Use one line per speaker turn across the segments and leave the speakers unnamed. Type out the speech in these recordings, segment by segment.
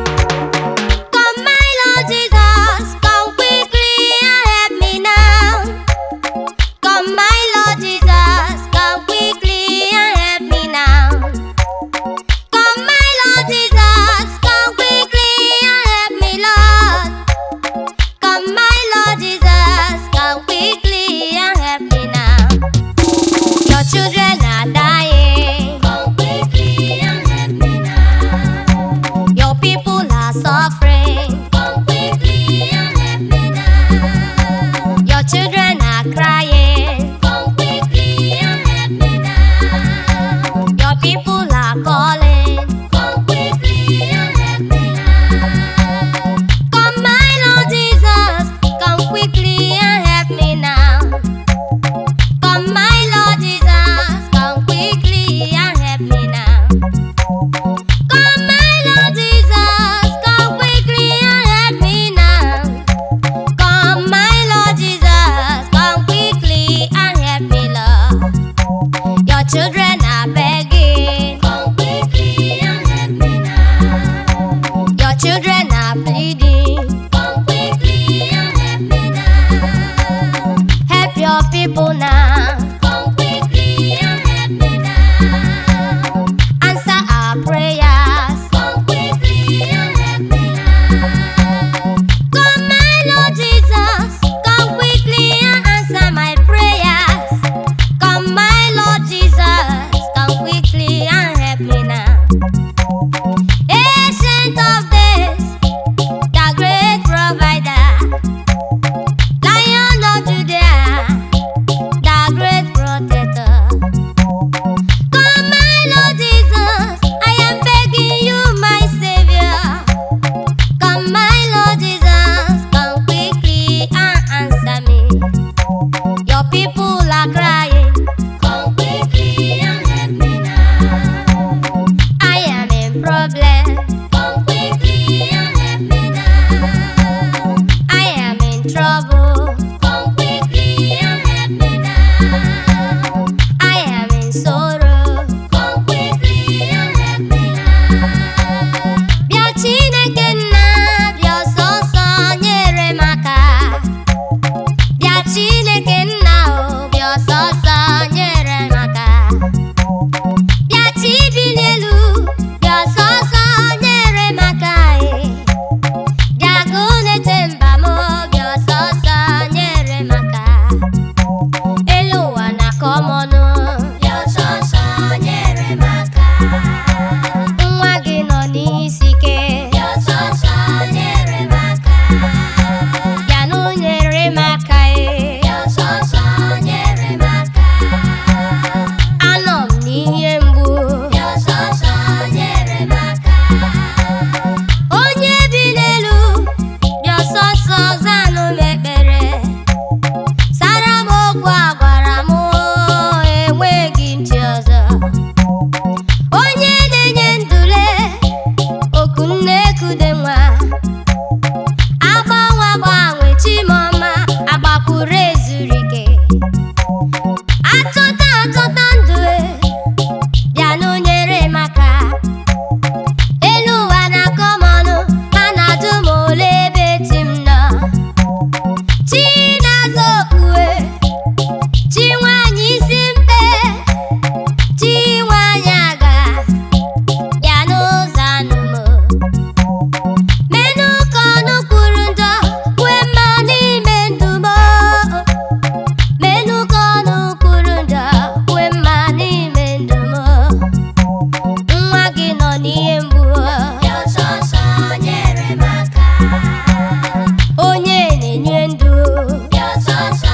Come, my Lord Jesus, come quickly and help me now. Come, my Lord Jesus, come quickly and help me now. Come, my Lord Jesus, come quickly and help me, Lord. Come, my Lord Jesus, come quickly and help me now. Your children are dying.
Come quickly and help me now.
Your people are suffering.
Come quickly and help me now.
Your children are crying.
Come quickly and help me now.
Your people are calling.
Come quickly and help me now.
Come, my Lord Jesus, come quickly and help me now. Come, my Lord Jesus, come quickly and help me now. Come, my Lord Jesus, come quickly and help me now. Come, my Lord Jesus, come quickly and help me, Lord. Your children are begging.
Come quickly and help me now.
Your children are pleading.
Come quickly and help me now.
Help your people now.
Come quickly and help me now.
Answer our prayers.
Come quickly and help me now.
Come, my Lord Jesus, come quickly and answer my prayers. Come, my Lord Jesus, come quickly and help me now. Ancient of days, the great provider, Lion of Judah, the great protector. Come, my Lord Jesus, I am begging you, my Savior. Come, my Lord Jesus, come quickly and answer me. Your people are crying.
Come quickly and help me now.
I am in problem.
Come quickly and help me now.
I am in trouble.
Come quickly and help me now.
I am in sorrow.
Come quickly and help me now.
Bịa Chineke nna, bịa ọsọsọ nyere m aka. Bịa Chineke nna o, bịa ọsọsọ nyere m aka. Bịa chi bi n'elu, bịa ọsọsọ nyere m aka e. Bịa gụ na-eche mba m, bịa ọsọsọ nyere m aka. Elu ụwa na-akọ m ọnụ,
Bịa ọsọsọ nyere m aka.
nwa gị nọ n'isi ike.
Bịa ọsọsọ nyere m aka.
Bịanụ nyere m aka e.
Bịa ọsọsọ nyere m aka.
Anọ m n'ihe mgbu.
Bịa ọsọsọ nyere m aka.
Onye bi n'elu, bịa ọsọsọ zanụ m ekpere. Sara m okwu a gwara m, enweghị m chi ọzọ. Onye na-enye ndule, oku nne-ekude nwa. Agbanwe agbanwe Chimọma, agbakwuru ezuru ike. Achọta achọta ndụ e, bịanụ nyere m aka. Elu ụwa na-akọ m ọnụ, ha na-ajụ m ole ebe chi m nọ. Chi na-aza okpue, chi nwanyị isi mkpe, chi nwanyị aga, bịa n'ụzọ anụ m. Menụ ka ọnụ kwuru njọ, kwue mma n'ime ndụ m. Menụ ka ọnụ kwuru njọ, kwue mma n'ime ndụ m. Nwa gị nọ n'ihe mgbu.
Bịa ọsọsọ nyere m aka.
Onye na-enye ndụ.
Bịa ọsọsọ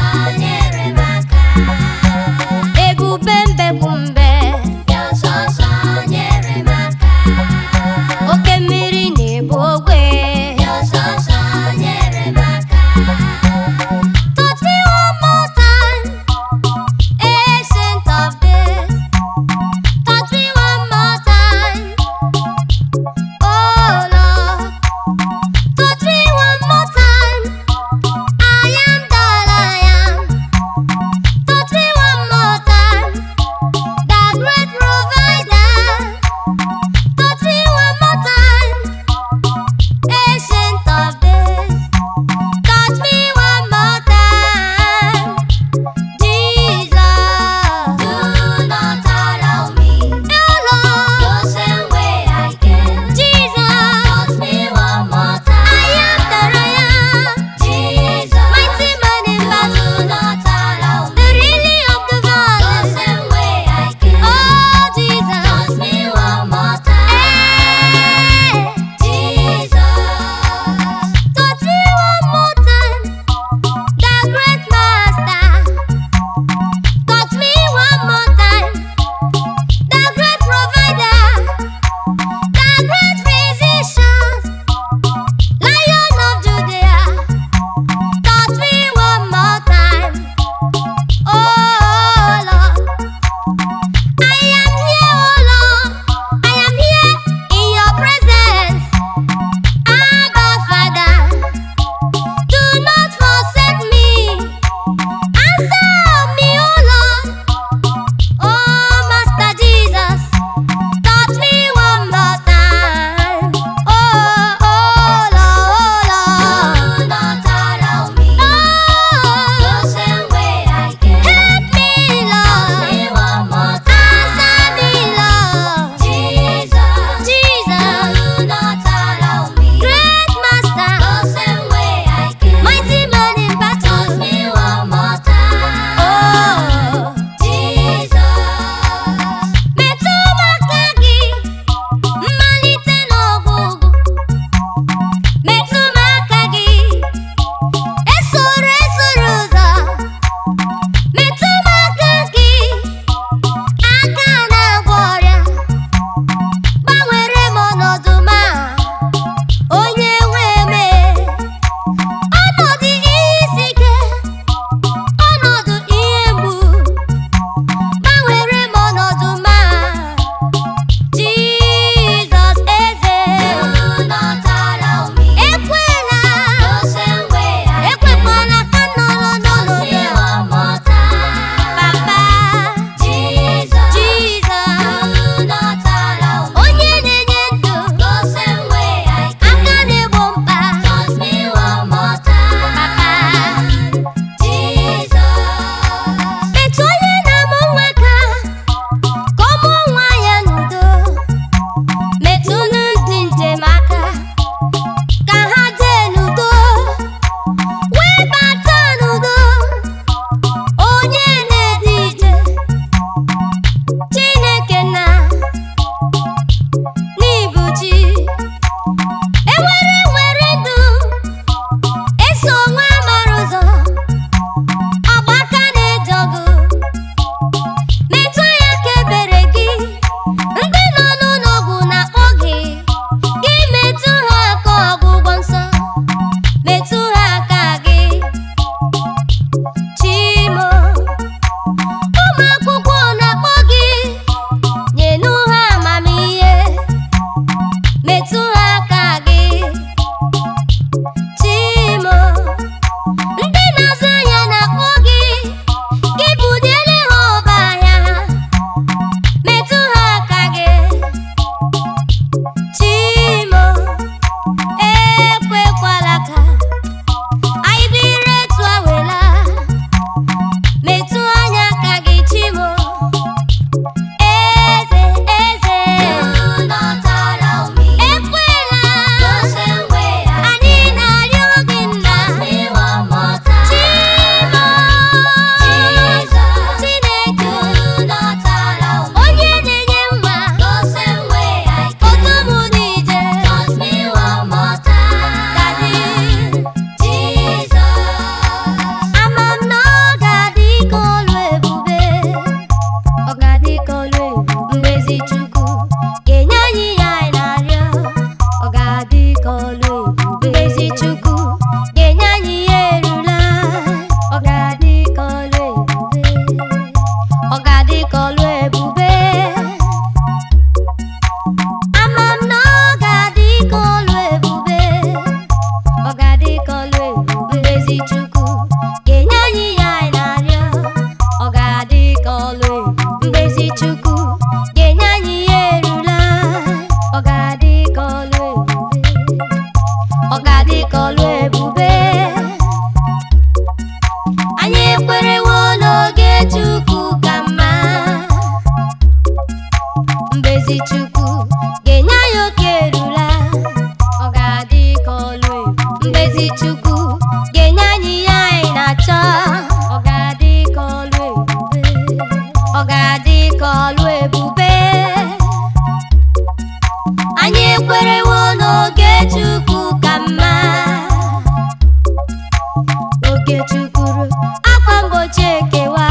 Chukwu ruo, akwa mgbochi ekewa,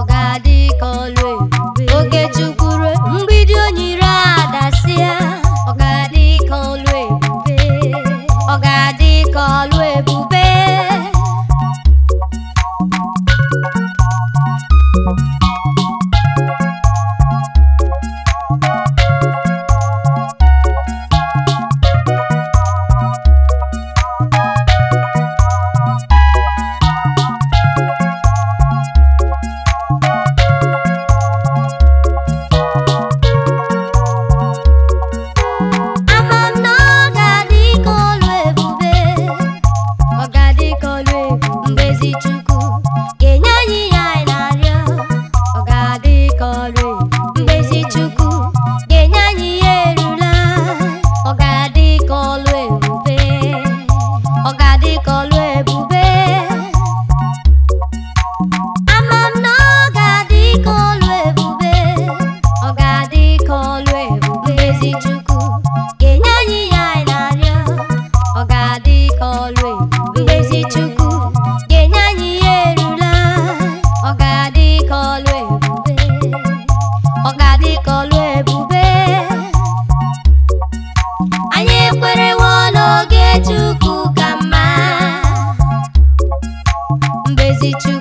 ọ ga-adị ka ọlụ ebube. Oge Chukwu ruo, mgbidi onyiri adasịa, ọ ga-adị ka ọlụ ebube. Ọ ga-adị ka ọlụ ebube. Ama m na ọ ga-adị ka ọlụ ebube, ọ ga-adị ka ọlụ ebube. Mgbe ezi Chukwu ga-enye anyị ihe anyị na-arịọ, ọ ga-adị ka ọlụ ebube. Mgbe ezi Chukwu ga-enye anyị ihe erula, ọ ga-adị ka ọlụ ebube, ọ ga-adị ka ọlụ ebube. Ama m na ọ ga-adị ka ọlụ ebube, ọ ga-adị ka ọlụ ebube. Mgbe ezi Chukwu ga-enye anyị ihe anyị na-arịọ, ọ ga-adị ka ọlụ ebube. Mgbe ezi Chukwu ga-enye anyị ihe erula, ọ ga-adị ka ọlụ ebube, ọ ga-adị ka ọlụ ebube. Anyị ekwerewo n'oge Chukwu ka mma. Mgbe ezi Chukwu